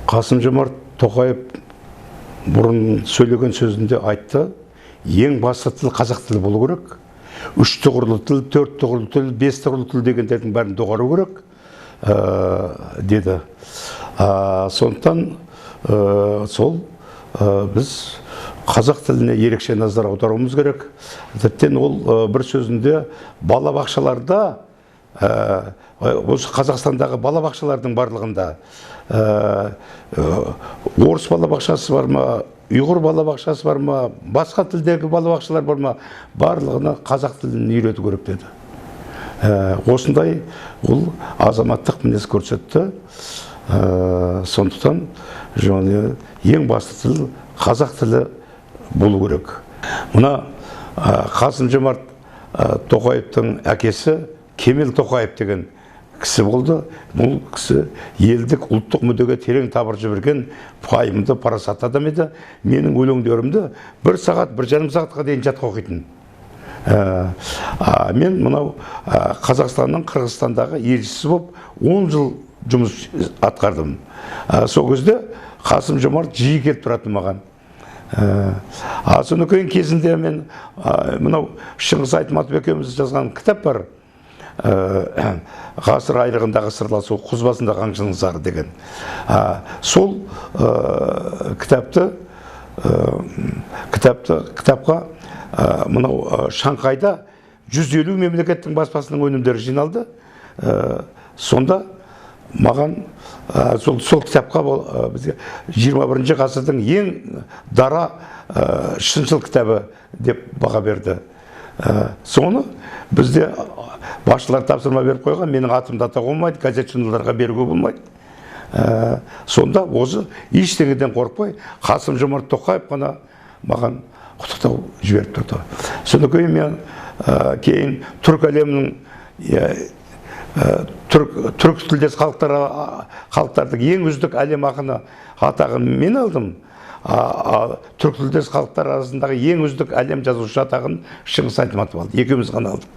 Қасым Жомарт Тоқаев бұрын сөйлеген сөзінде айтты, ең басты тіл қазақ тілі болу керек. 3 тұғырлы тіл, 4 тұғырлы тіл, 5 тұғырлы тіл дегендердің бәрін доғару керек, деді. Сондықтан сол біз қазақ тіліне ерекше назар аударуымыз керек. Тіптен ол бір сөзінде балабақшаларда, осы Қазақстандағы балабақшалардың барлығында орыс балабақшасы бар ма, ұйғыр балабақшасы бар ма, басқа тілдегі балабақшалар бар ма, барлығына қазақ тілін үйрету керек деді. Осындай ол азаматтық мінез көрсетті. Сондықтан ең басты тіл қазақ тілі болу керек. Мына Қасым Жомарт Тоқаевтың әкесі Кемел Тоқаев деген кісі болды. Бұл кісі елдік ұлттық мүддеге терең табыр жіберген пайымды, парасатты адам еді. Менің өлеңдерімді 1 сағат, 1,5 сағатқа дейін жатқа оқитын. Мен мынау Қазақстанның Қырғызстандағы елшісі болып 10 жыл жұмыс атқардым. Сол кезде Қасым Жомарт жиі келіп тұратын маған. Содан кейін кезінде мен мынау Шыңғыс Айтматов екеуміз жазған кітап бар. Ғасыр айлығындағы сырласу, құз басындағы аңшының зары деген. Сол кітапқа мынау Шанхайда 150 мемлекеттің баспасының өнімдері жиналды. Сонда маған сол кітапқа бізге 21-ші ғасырдың ең дара шыншыл кітабы деп баға берді. Соны бізде басшылар тапсырма беріп қойған, менің атымды атауға болмайды, газет журналдарға беруге болмайды. Сонда осы ештеңеден қорықпай Қасым Жомарт Тоқаев қана маған құттықтау жіберіп тұрды. Содан кейін мен кейін түрік әлемінің түрік тілдес халықтардың ең үздік әлем ақыны атағын мен алдым. Түрік тілдес халықтар арасындағы ең үздік әлем жазушы атағын Шыңғыс Айтматов алды. Екеуміз ғана алдық.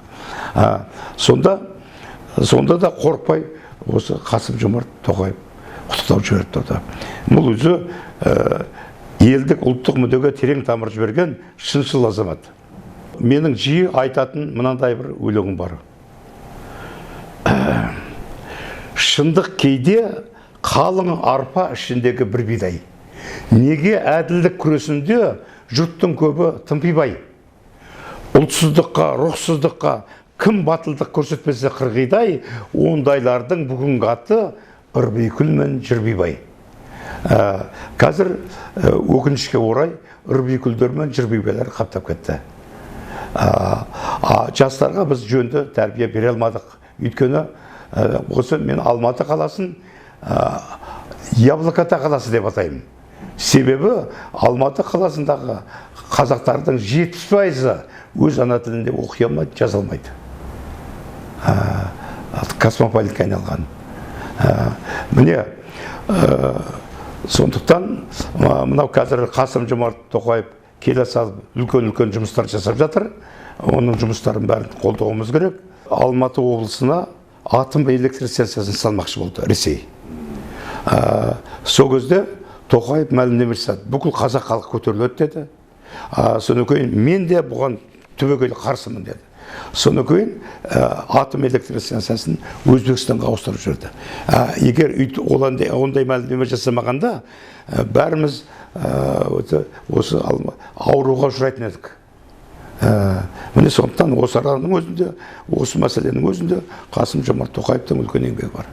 Сонда да қорықпай осы Қасым Жомарт Тоқаев құттықтау жіберіп тұрды. Бұл өзі елдік ұлттық мүддеге терең тамыр жіберген шыншыл азамат. Менің жиі айтатын мынандай бір өлеңім бар. Шындық кейде қалың арпа ішіндегі бір бидай. Неге әділдік күресінде жұрттың көбі тымпибай? Ұлтсыздыққа, рухсыздыққа кім батылдық көрсетпесе қырғидай, ондайлардың бүгінгі аты Ырбикүл мен Жырбибай. Қазір өкінішке орай Ырбикүлдер мен Жырбибайлар қаптап кетті. Жастарға біз жөнді тәрбие бере алмадық. Өйткені осы мен Алматы қаласын Яблокота қаласы деп атаймын. Себебі Алматы қаласындағы қазақтардың 70% өз ана тілінде оқи алмайды, жаза алмайды. Космополитке айналған. Міне, сондықтан мынау қазір Қасым Жомарт Тоқаев келе салып үлкен-үлкен жұмыстар жасап жатыр. Оның жұмыстарын бәрін қолдауымыз керек. Алматы облысына атом электр станциясын салмақшы болды Ресей. Сол кезде Тоқаев мәлімдеме жасады. Бүкіл қазақ халқы көтеріледі деді. Содан кейін мен де бұған түбегейлі қарсымын деді. Содан кейін атом электр станциясын Өзбекстанға ауыстырып жіберді. Егер ондай мәлімдеме жасамағанда, бәріміз осы ауруға ұшырайтын едік. Міне сондықтан осы араның өзінде, осы мәселенің өзінде Қасым Жомарт Тоқаевтың үлкен еңбегі бар.